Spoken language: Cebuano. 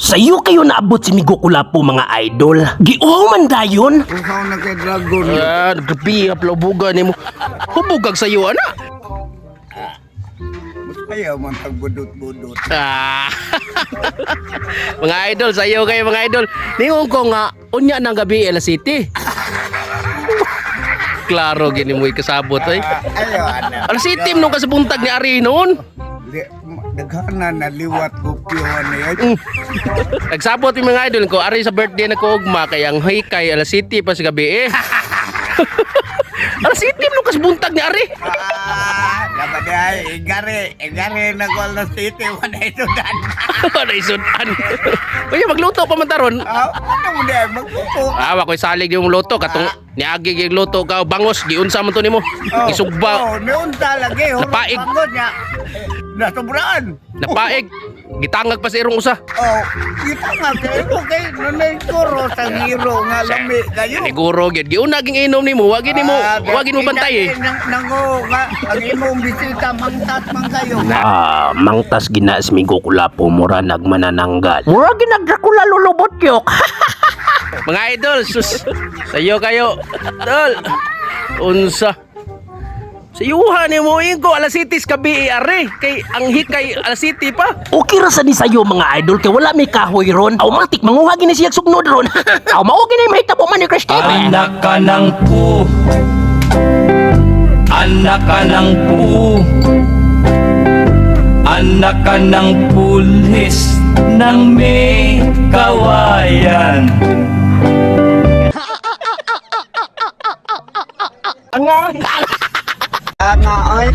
Sayo kayo naabot si Migo Kulapo, mga idol. Giuhaw man dayon. Uhaw na kay dragon. Ah, grabe ha plaubuga nimo. Hubugag sayo ana. Mas ayaw man pagbudot-budot. Ah. Mga idol, sayo kayo, mga idol. Ningon ko nga unya ng gabi alas 7. Klaro gini mo ikasabot ay. Ah, ayaw ana. Alas 7 nung kasabuntag ni Ari noon. Daghana na liwat ko piyo na yun. Nagsabot yung mga idol ko, ari sa birthday na ko ugma, kay ang hikay alas 7 pa sa gabi eh. Alas 7 nung kasbuntag ni Ari. Ah, dapat ay igare, igare na ko alas city wala ito dan. Wala isudan. Kuya, magluto pa man taron. Ah, ano mo di ay magluto? Ah, wako'y salig yung luto katong niagi yung luto ka bangos giunsa man to nimo. Gisugba, Oh, niunta lagi. Hulog Napaig. pangod niya. Eh, nasobraan. Napaig, gitangag pa sa irong usa. Oh, kita nga kayo kay nanay kuro sa hero nga lami kayo. Siguro gyud giuna ging inom nimo, wagi nimo, Ah, wagi mo bantay eh. Nango nga ang imong bisita mangtat man kayo. Ah, mangtas gina si Migo Kulapo, mura nagmanananggal. Mura ginag Dracula lulubot yok. Mga idol, sus. Sayo kayo. Tol. Unsa? Sayuhan ni mo ko alas 7 kabi are kay ang hikay alas 7 pa. Okay ra sa ni sayo, mga idol, kay wala may kahoy ron. Automatic manguha gini siya sugnod ron. Aw mao gini mahitabo man ni Christine. Anak ka ng pu. Anak ka ng pu. Anak ka ng pulis ng may kawayan. Nga oy.